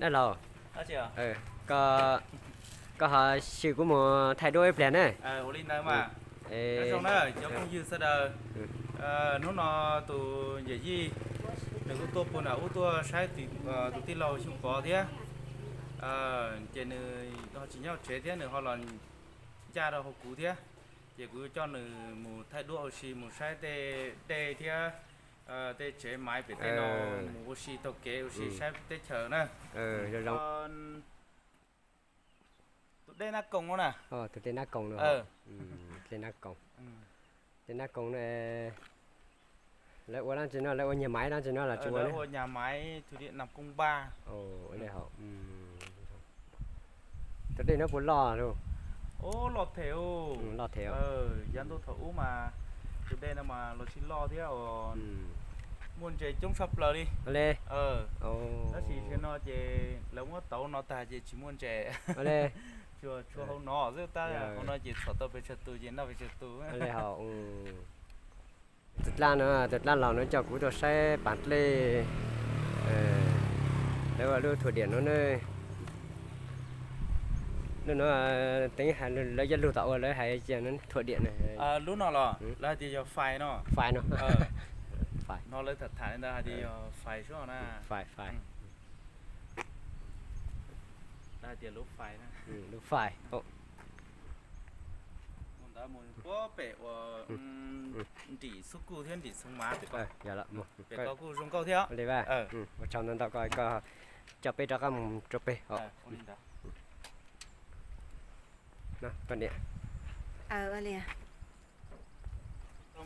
Dab laug, koj ho sim kuv mus thaij duab ib pliag na. Ua li ntawd mas, cov phooj ywg sawv daws, hnub no tus yawm yij nws kuj tuaj puag nram ub tuaj saib tus tij laug Xyooj Pov thiab, ces nws ho tsis nyob tsev thiab nws ho los ncaj rau hauv kuv thiab, ces kuv yuav coj nws mus thaij duab ua si mus saib tej dej thiab tej tsev maiv pem tej no, mus ua si taug kev ua si saib teb chaws na. Tus dej Nab Koos no na. Tus dej Nab Koos no. Dej Nab Koos. Dej Nab Koos no, lawv ua dab tsi no, lawv ua nyag maiv dab tsi no los tsis ua? Ua nyag maiv thwv diam nam koos npaj. Tus dej no puas loj lawm? Loj them. Loj them. Yav ntuj thaum ub mas tus dej no mas los sib loj thiab os. Muaj ntses coob tshaj plaws li. Tab sis tam sim no ces lawv muab tauv no tag ces tsis muaj ntses. Tsuas tshuav hauv no xwb, tab hauv no ces txhom tau pes tsawg tus ces noj pes tsawg tus. Tus dlab no, tus dlab laus no coj kuv tuaj saib pas dlej, lawv ua lub thuam diam no ne. Lub no teev hais lawv cov lug tom ua lawv hais tias thuam diam na. Lub no los lawv hais tias yog fais no. Fais no. No lawv tham tham li ntawd hais tias yog fais sub na. Fais, fais. Lawv hais tias lub fais na. Lub fais. Mus ntawd mus puag pem uas nrim Xub Kuj thiab nrim Xoo Mav pem ko kuj zoo nkauj thiab. Ua tsaug ntau ntau koj, koj coj peb rov qab mus rau pem os.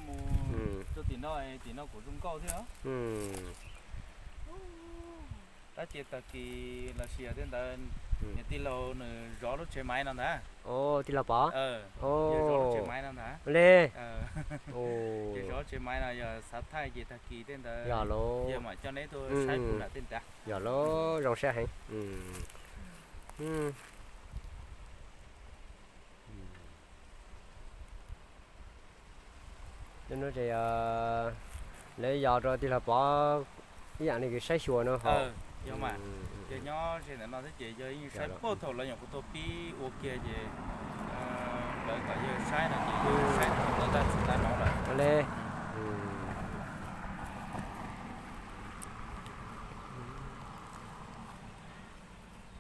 Mus rau tim no, tim no kuj zoo nkauj thiab. Tab sis tag kis los sis yog tej ntawd, niam tij laug nws zov lub tsev maiv no ntag. Tij laug Pov? Zov lub tsev maiv no ntag. Li. Ces zov lub tsev maiv no yog xav thaij ces tag kis tej ntawd yog mam coj neb tuaj saib puag nram tej nrad. Yog lawm, zoo siab heev. Lub no ces lawv yos rau tij laug Pov ib yam li kws saib xyuas no ho. Yog mas, yog nyob ze ntawm no thiab ces yog yeej saib puag thaum lawv nyuam qhuav tuaj pib ua kiag ces lawv kom yawg saib no ces yawg saib thaum lawv tab txi tab no lawm. Li.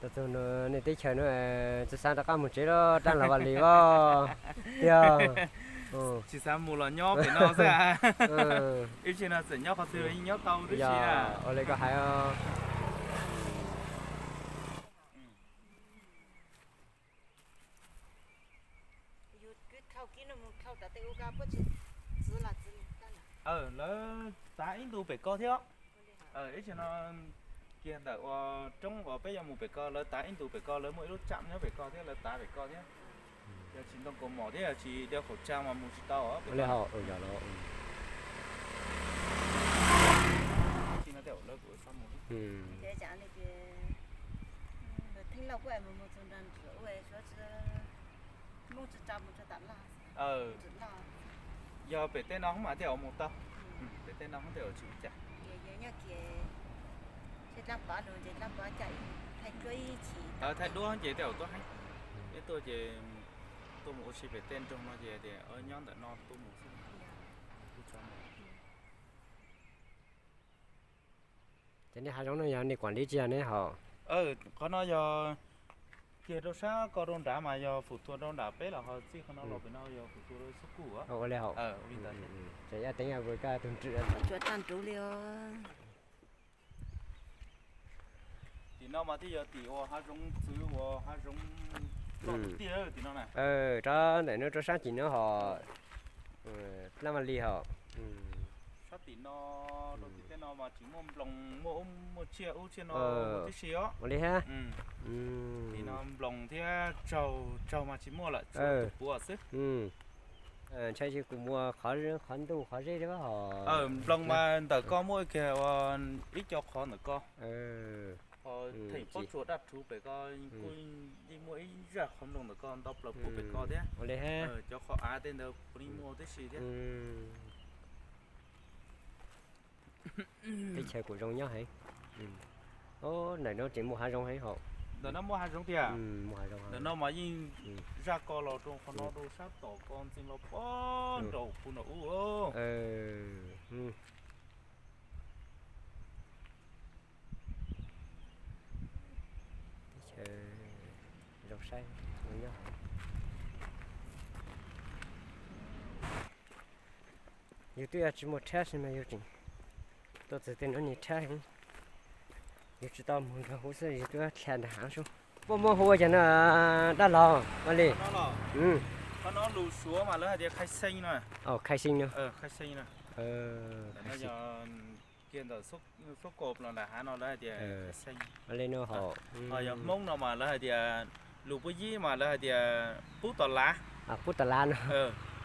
Txog nej teb chaws no tsis xav rov qab mus tsev los rab los vas lis os. Tiag. Tsis xav mus los nyob pem no xwb. Ib tsis no txawm nyob qhov twg los yeej nyob tau tib si na. Ua li koj hais. Lawv tav ib ntu pem ko thiab. Ib tsis no kiag ntawm ua roob uas peb yuav mus pem ko, lawv tav ib ntu pem ko, lawv muaj ib lub tsam nyob pem ko thiab, lawv tav pem ko thiab. Yog tsis ntoo kaus mom thiab yog tsis đeo khẩu trang mas mus tsis tau. Yog pem tej no mas thiaj mus tau. Pem tej no thiaj tsis ua cas. Thaij duab ces tej zaum tuaj heev. Peb tuaj ces tuaj mus ua si pem tej nroog no ces tias nyob ntawm no tuaj mus xwb. Ces nej hav zoov no yog nej kuam li tsis yog nej hos? Qhov no yog kiag rau sab ko rau nrad mas yog fwm tua rau nram peb los ho txij qhov no los pem no yog fwm tua rau Xub Kuj. Ua li hos. Ces yaj teev yaj vwm koj tus nrwm. Tim no mas thiaj yog tim uas hav zoov txwv uas hav zoov loj tiag tim no na. Rov ntawm no rau sab tim no hos, dlab vaj lig hos. Sab tim no rau tim tej no mas tsis muaj nploos muaj ub muaj tsiaj ub tsiaj no tib si os. Ua li hab. Tim no nploos thiab tsaug, tsaug mas tsis muaj lawm, tsuas tus puav xwb. Ntshai tsis kuv muaj qhov, qhov ntuj qhov zeb hos. Nploos mas ntawm ko muaj kiag ib co qhov ntawm ko. Ho theem pob tsuas daj rhuv pem ko kuj yeej muaj ib zaj qhov nploos ntawm ko ntau plaws puag pem ko thiab. Cov qhov av tej ntawd puav leej muaj tib si thiab. Teb chaws kuj zoo nyob heev. Ntawm no tseem muaj hav zoov heev hos. Ntawm no muaj hav zoov tiag. Ntawm no mas yeej zaj ko los rau qhov no rau sab tom ko ntxeev los pog nraum kuv nram ub. Zoo saib, yus twb yog tsis muaj rhab xwb mas yus tseem tuaj txog tej no niag rhab heev. Yus tsis tau mus nrog hu xwb, yus twb dlha ntawm hav sub. Puas muaj hu ua cas no dab laug Vaj Lis? Qhov no lus Suav mas lawv hais tias khai xeej no. Khai xeej no. Kiag ntawm xub kaum los nram hav no lawv hais tias khai xeej. Li no hos. Ho yog Hmoob no mas lawv hais tias, lus Puab Yib mas lawv hais tias pub tom lav. Pub tom lav no.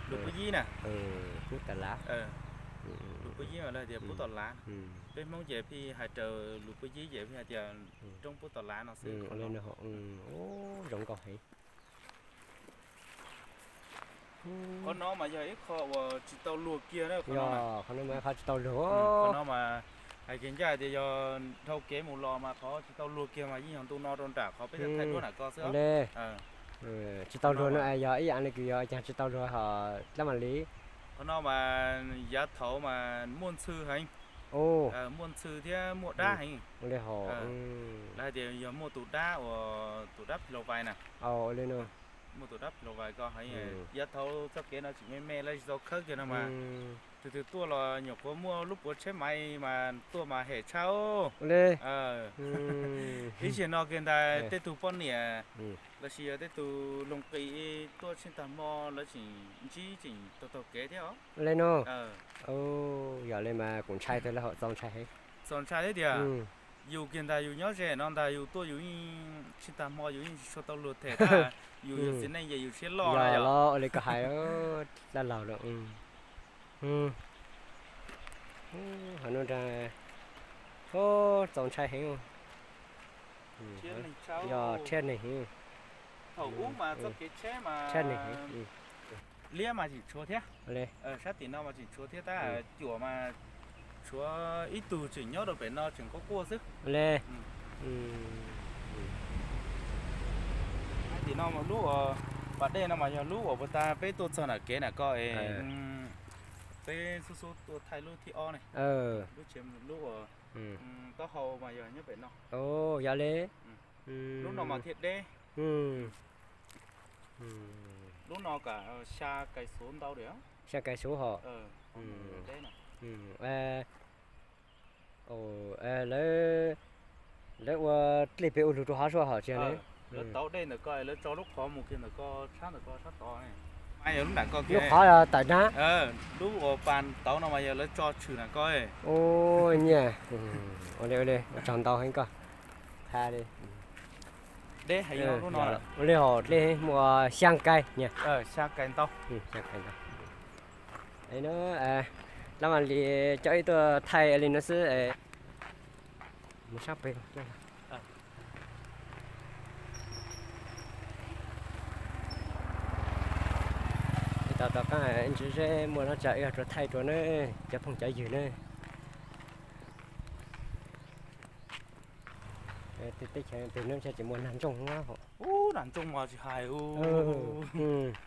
Lus Puab Yib na. Pub tom lav. Lus Puab Yib mas lawv hais tias pub tom lav. Peb Hmoob ces pheej hais raws lus Puab Yib ces pheej hais tias roob pub tom lav no xwb. Li no, zoo nkauj heev. Qhov no mas yog ib qho uas tsis tau luag kiag na, qhov no mas qhov tsis tau luag. Qhov no mas hais kiag ncaj tias yog dhau kev mus los mas qhov tsis tau luag kiag mas yeej yog ntu no rau nram qhov peb thaij duab nram ko xwb. Tsis tau luag no yog ib yam li kws yog cas tsis tau luag hos dab Vaj Lis? Qhov no mas yav thaud mas muaj ntxhw heev, muaj ntxhw thiab muaj dab heev. Li hos. Lawv hais tias yog muaj tus dab uas tus dab Phi Los Vais na. Li no. Muaj tus dab Phi Los Vais ko heev. Yav thaud txoj kev no tseem me me lawv tsis tau khawb kiag no mas tus twg tuaj los nyuam qhuav muaj lub puav tsheb maiv mas tuaj mas hem tshaj. Li ib zaug no kiag ntag tej tug poj niam lossis yog tej tug loog qis tuaj tsheej tag hmo lawv tseem ntsib tseem taug taug kev thiab os. Li no. Yog li mas kuv ntshai tias lawv ho txaus ntshai heev. Txaus ntshai thiab tias yus kiag ntag yus nyob ze no ntag yus tuaj yus yeej tsheej tag hmo yus yeej tsis tshua tau luag them, yus yog txiv neej ces yus siab loj na yog. Los ua li koj hais, dab laug lawm. Hov no nrag, txaus ntshai heev. Yog rhiab neeg heev. Thaum ub mas txoj kev tsheb mas rhiab neeg heev. Liab mas tseem tshuav thiab. Sab tim no mas tseem tshuav thiab tab cuam mas tshuav ib tug tseem nyob rau pem no tseem quaj quaj xwb. Li sab tim no lub uas pas dej no mas yog lub uas puag ta peb tuaj txog nram kev nram ko es peb xub xub tuaj thaij lub thib ob ne. Lub tsev lub uas taub hau mas yog nyob pem no. Yog li. Lub no mas thiaj deb. Lub no kam xya kais xuv ntau li. Xya kais xuv hos. Deb no. Lawv, lawv ua dlej pem ua lug rau hov sua hos tsis yog li. Lawv tauv dej ntawm ko lawv tso lub qhov mus kiag ntawm ko tshab ntawm ko tshab tod. Mas yog lub nram ko kiag lub qhov tawm na. Lub uas pas tauv no mas yog lawv tso tshwm nram ko. Ua nyiaj, ua li ua li ua tsaug ntau heev koj. Qha li. Deb heev lub no. Ua li hos dlej muaj xya kais nyiaj. Xya kais ntau. Xya kais ntau. Dab Vaj Lis coj ib tuaj thaij li no xwb. Mus sab pem. Ib tau tom qaab ntsis zeb muaj dlaab tsi wb yuav rua thaij rua na, cov phooj cov ywg na. Teb chaws pem nuav ntshe tseem muaj nag ntsooj. Ub, nag ntsooj mas tsis hais.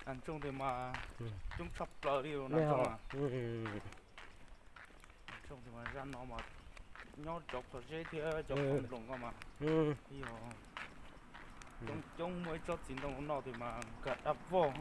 Nag ntsooj tes mas coob tshaj plaws li nag ntsooj. Nag ntsooj tes mas zaj no mas nyob cov qhov zeb thiab cov qhov nploos ko mas coob coob, muaj ib tsob txiv ntoo noj tes mas nkag dab vog.